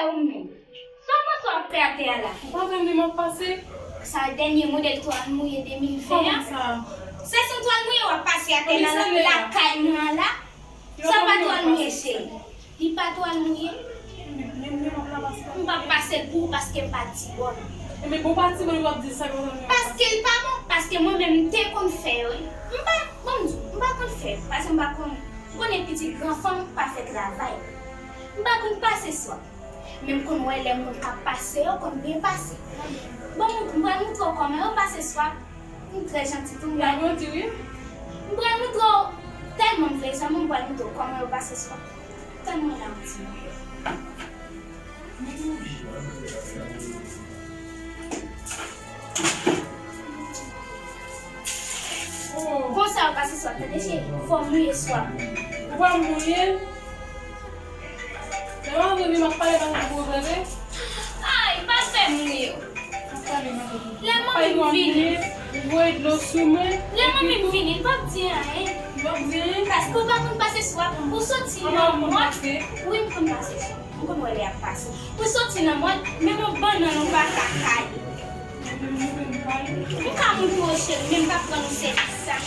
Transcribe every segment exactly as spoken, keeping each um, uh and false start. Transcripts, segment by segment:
Ou menm. Sa w panse w ap fè atè a la? Ou pa wè m li m ap pase? Sa dènye modèl twal mouye de mil ven an. Kòman sa? Se sou twal mouye w ap pase atè nan lakay mwen an la? Sa pa twal mouye, cheri. Li pa twal mouye. M p ap pase l pou ou paske m pa tibòn. Ebyen, bon, pa tibòn, w ap di sa, paske l pa bon, paske mwen menm, m te konn fè yo, wi. M pa, bon, m pa konn fè, paske m pa konn, ou konnen pitit gran fanm pa fè travay. M pa konn pase swa. Men m konn wè lè moun k ap pase yo konn byen pase. Bon, m, m pral moutre w kòman yo pase swa. M trè janti tou, m pral, m pral moutre w. Tèlman m vle sa, m pral moutre w kòman yo pase swa. Tèlman la, m di. Konsa yo pase swa, tande cheri, fò w mouye swa. Ou pa mouye? Lè m ap vini, m ap pale nan gwo vre. Ay, pa fè m ri. Lè manmi m vini. Ou voye dlo sou mwen. Lè manmi m vini, l p ap di anyen. L p ap di anyen? Paske ou pa konn pase swa. Ou soti nan mòn. Wi, m konn pase swa. M konn wè lè y ap pase. Ou soti nan mòn, menm yon bannann ou pa ka taye. M ka moutre w, cheri, men m pa pran yon sèvis sa.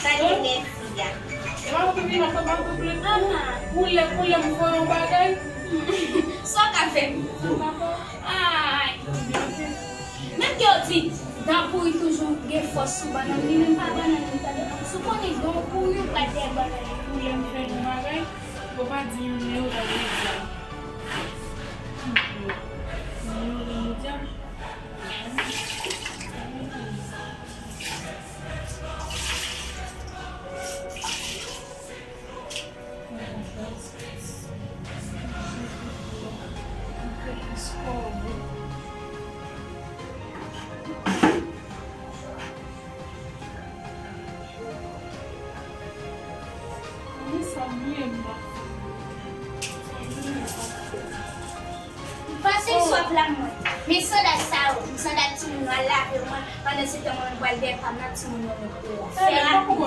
Gade nèg fi a. Epa ou te vin ansanm ak ou pou lè, pou lè m fè yon bagay. Sa w ka fè m? Ay. Menm ke yo di, dan pouri toujou gen fòs sou bannann, li menm pa bannann li tande. Si w konnen dan pouri ou pral dèyè bannann li pou lè m fè yon bagay, ou pa di m, men yo gade egzanp. Yo gade egzanp. Pase swa pla mwen. Men sandal sa yo, sandal timoun yo, al lave yo, mwen, pandan se tan mwen menm pral dèyè pa m nan timoun yo met deyò. Fè rapid.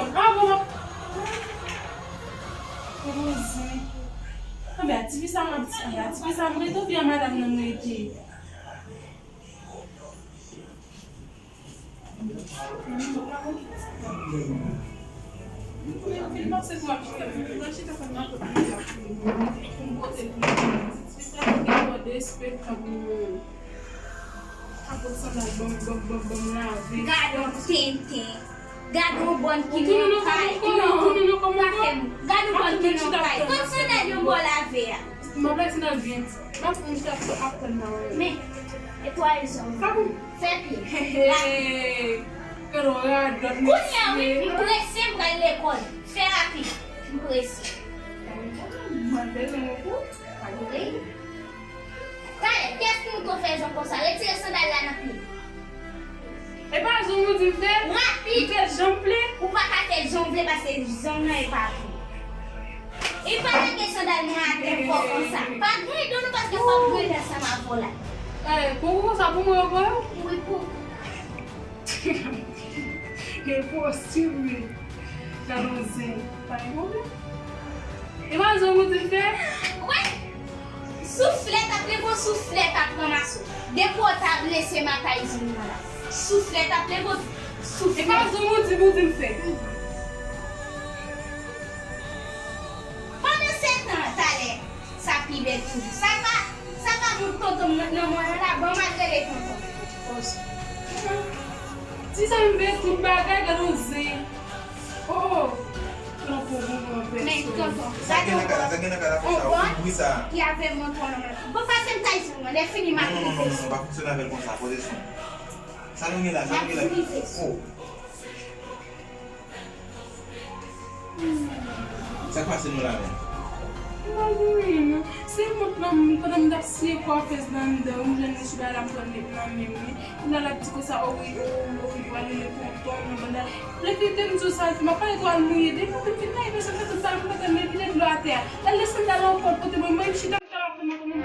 Anben, a tifi sa m ap di, anben, a tifi sa m rete oubyen a madanm nan m rete? Gade yon tenten. Gade yon bòn ki nan kay. Non, pa fè m. Gade yon bòn ki nan kay. Kot sandal yo bò lave a? Men, e twa rezon. Fè pye. Kounye a, wi, m prese, m pral lekòl. Fè rapid. M prese. Wi. Talè, kiyès ki moutre w fè jan konsa? Retire sandal la nan pye m. E pa jan w di m fè? Rapid. M fè jan m vle. Ou pa ka fè jan w vle paske jan nan e pa vre. E pa lage sandal mwen atè fò konsa. Pa griyen do nou paske fò m griyen ansanm avè w la. Eh, pou ou konsa pou mwen ankò? Wi, pou. Enposib, wi. Gade yon zen. Pa gen pwoblèm. E pa zen ou di l fè? Wè! Souflèt ap leve w, souflèt ap ranmase w. Depi w ta blese matay zen nan la. Souflèt ap leve w, souflèt. E pa zen ou di m ou di l fè? Pandan se tan, talè, sa pi bèl toujou. Sa pa, sa pa moun tonton m nan, nan mwen an la, ban m al rele tonton. Ti sa m vle tout bagay, gade yon zen. Oh, oh. Pran pou moun an pèsòn. Men, tonton, gade yon bòn ki avè mantò nan men. Bon, pase m kay sou mwen, lè fini m ap rive. Non, non, non, non, non, pa fonksyone avè l konsa, poze sou mwen. Sa nou gen la, sa nou gen la? Oh. Sa k pase nou la menm? M pa gen anyen, non. Se mont lan, pandan m t ap siye kwafèz nan anndan, m jwenn li chita la, m pran li nan men m, wi. Kounye a l ap di konsa, o wi, o wi, o wi, pral rele tonton, nan banda. Lè ki te m di w sa, m ap pale twal mouye, depi m fin nan, epi sa fè tout sa, m kontan, men vide dlo atè a. L al lese m t al ankò, pote mwen, mwen, m chita, m t al ap pran mwen.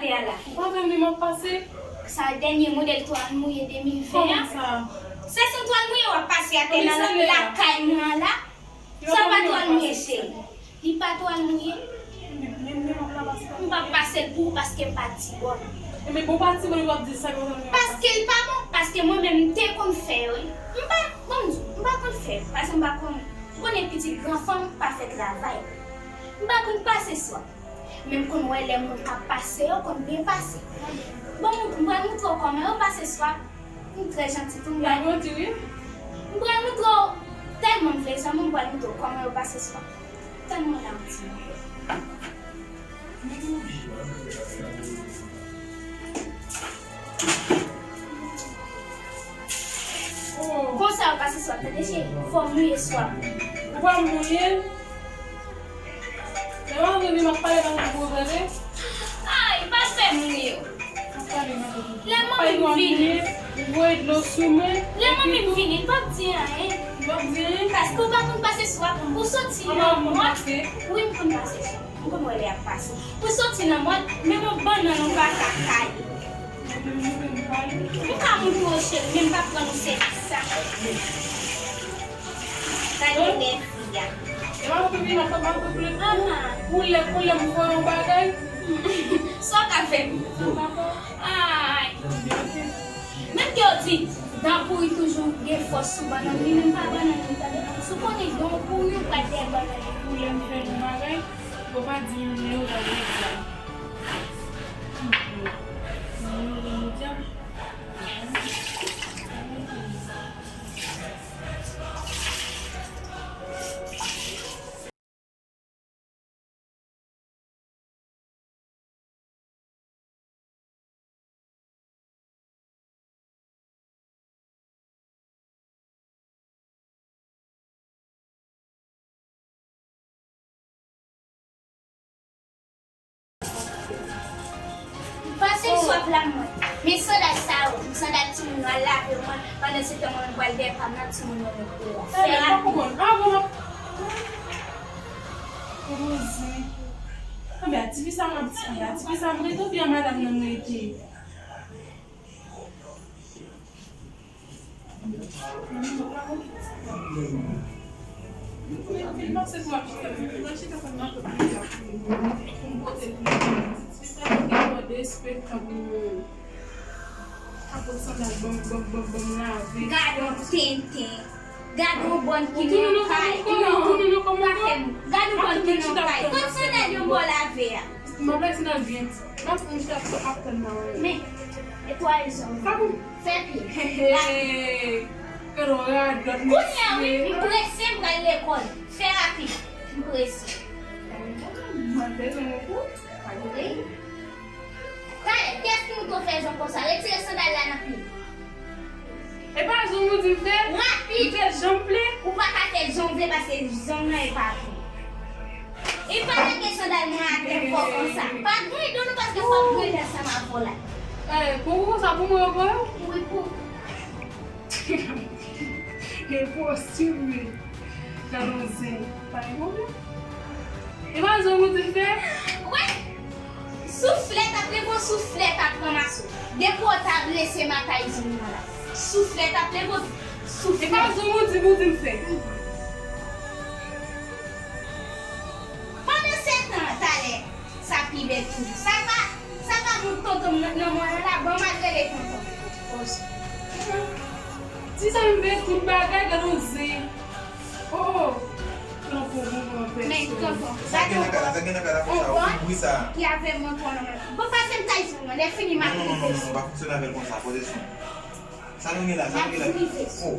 Ou pa wè m li m ap pase? Sa dènye modèl twal mouye de mil ven an. Kòman sa? Se sou twal mouye w ap pase atè nan lakay mwen an la. Sa pa twal mouye, cheri. Li pa twal mouye. M p ap pase l pou ou paske m pa tibòn. Paske l pa bon, paske mwen menm m te konn fè yo, wi. M pa, bon, m pa konn fè yo, paske m pa konn, ou konnen pitit gran fanm pa fè travay. M pa konn pase swa. Men m konn wè lè moun k ap pase yo konn byen pase. Bon, m pral moutre w kòman yo pase swa. M trè janti tou, m pral, m pral moutre w, tèlman m vle zanmi, m pral moutre w kòman yo pase swa. Tann mwen la yon ti moman. Konsa yo pase swa, tande cheri, fò w mouye swa. Ou pa mouye? Lè m ap vini, m ap pale, pa gen pwoblèm. Ay, pa fè mouye. Lè manmi m vini. Ou voye dlo sou mwen. Lè manmi m vini, l p ap di anyen. L p ap di anyen? Paske ou pa konn pase swa. Ou soti nan mòd. Wi, m konn pase swa. M konn wè lè y ap pase. Ou soti nan mòd, menm yon bannann ou pa ka kaye. M ka moutre w cheri, men m p ap rann ou sèvis sa. Gade lè fi a. E pa pou vin ansanm ak koule, koule, koule m fè yon bagay. Sa w ka fè m? Ay. Menm ke yo di, dan pouri toujou gen fòs sou bannann, li menm pa bannann li, tande. Si w konnen gen yon pouri, ou pral dèyè bannann li. Pou lè m fè yon bagay, fò pa di yon lè w pral met djab. Yon lè w met djab. Pase swa pla mwen. Men sandal sa yo, sandal timoun yo, al lave mwen. Pandan se tan mwen menm pral dèyè pa m nan timoun yo met deyò. Fè rapid. Anben, a tifi sa m ap di, a tifi sa m rete oubyen madanm nan m rete? Gad yon tenten. Gad yon bòn ki nan kay. Non, pa fè m. Gad yon bòn ki nan kay. Kot sandal yo bò lave a? M ap lave sandal byen. M ap, m ap tann mwen. Men, e twa e san. Fè pye. Kounye a wi, m prese, m pral lekòl. Fè rapid. M prese. Talè, kiyès ki moutre w fè zong konsa? Retire sandal la nan pye. E pa zong ou di m fè? Rapid! M fè jan m vle? Ou pa ka fè jan w vle paske zong nan e pa pou ou. E pa lage sandal mwen atè fò konsa. Pa griyen do nou paske fò m griyen ansanm avè w la. Eh, pou ou konsa, pou mwen yo pran yo? Wi, pou. Enposib, wi. Gade yon zen. Pa gen pwoblèm. E pa zong ou di m fè? Wi. Souflèt ap leve w, souflèt ap ranmase w. Depi w ta blese matay zong nan la. Souflèt ap leve w, souflèt. E pa zong ou di m, ou di m fè. Pandan se tan, talè, sa pi bèl toujou. Sa pa, sa pa moun tonton m nan, nan mwen an la, ban m al rele tonton. Ti sa m vle tout bagay, gade yon zen. Oh, oh. Pran pou moun pran pèsòn. Men, tonton, gade yon bòn ki avè mwen pran nan men. Bon, pase m kay sou mwen, lè fini m ap rive sou. Non, non, non, non, non, pa fonksyone avè l konsa, poze sou mwen. Sa nou gen la, sa nou gen la. M ap rive sou. Oh.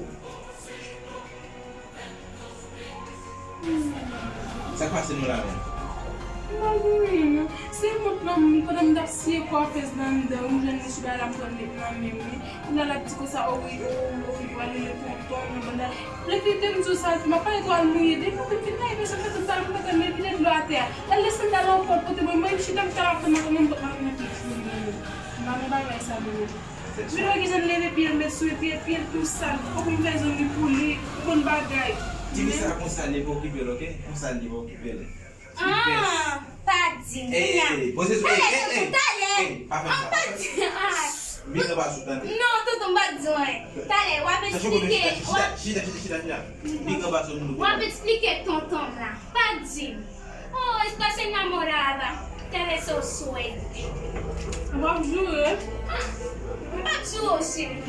Sa k pase nou la menm? M pa gen anyen non. Se mont lan, pandan m t ap siye kwafèz nan anndan, m jwenn mesye la, m pran met nan men m wi. Kounye a l ap di konsa, o wi, o, o wi, pral rele tonton nan banda. Lè fi te m di w sa, m ap pale twal mouye, depi w fin fin nan emisyon, m te di w sa, m t ap pale, men vide dlo atè a. L al desann dal ankò, l pote mwen, mwen m chita, m t ap tann nan men m, m pa nan pye. M pa nan bagay sa, bebe. Vin wè kijan l leve pye l met sou pye, pye l tou sal. Fòk m fè zong li pou li, bon bagay. Tifi sa konsa li pa okipe l, oke? Konsa li pa okipe l. Ah, pa di m. Ey, ey, ey, poze sou, ey, ey, ey. Talè, Hey, pa fè sa. An pa di, ah. Vin anba sou tande. Non, tonton, m pa di anyen. Talè, w ap eksplike, w ap, chita, chita, chita, chita. Vin anba sou nou. W ap eksplike tonton m la. Pa di m. Oh, estás enamorada. Te desejo suerte. M ap joure. Ah, m p ap joure, cheri.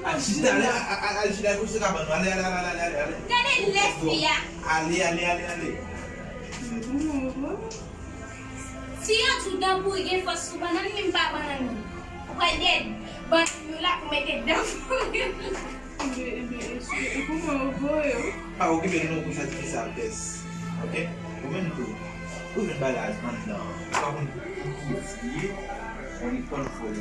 Al chita, ale, al chita, al chita, ale, ale, ale, ale, ale, ale. Gade lè fi a. Ale, ale, ale, ale. Si yo di w danpou gen fòs sou bannann li, m pa bannann li. Ou pral gen bannann yo la pou mete danpou. Enben, enben, e, e pou mwen yo voye w. Pa okipe l non, pou sa ti fi sa ap pès. Ok? Ou menm tou. Ou vin bagay anndan. Ou pa konn ki kote ye, on li konn fò l.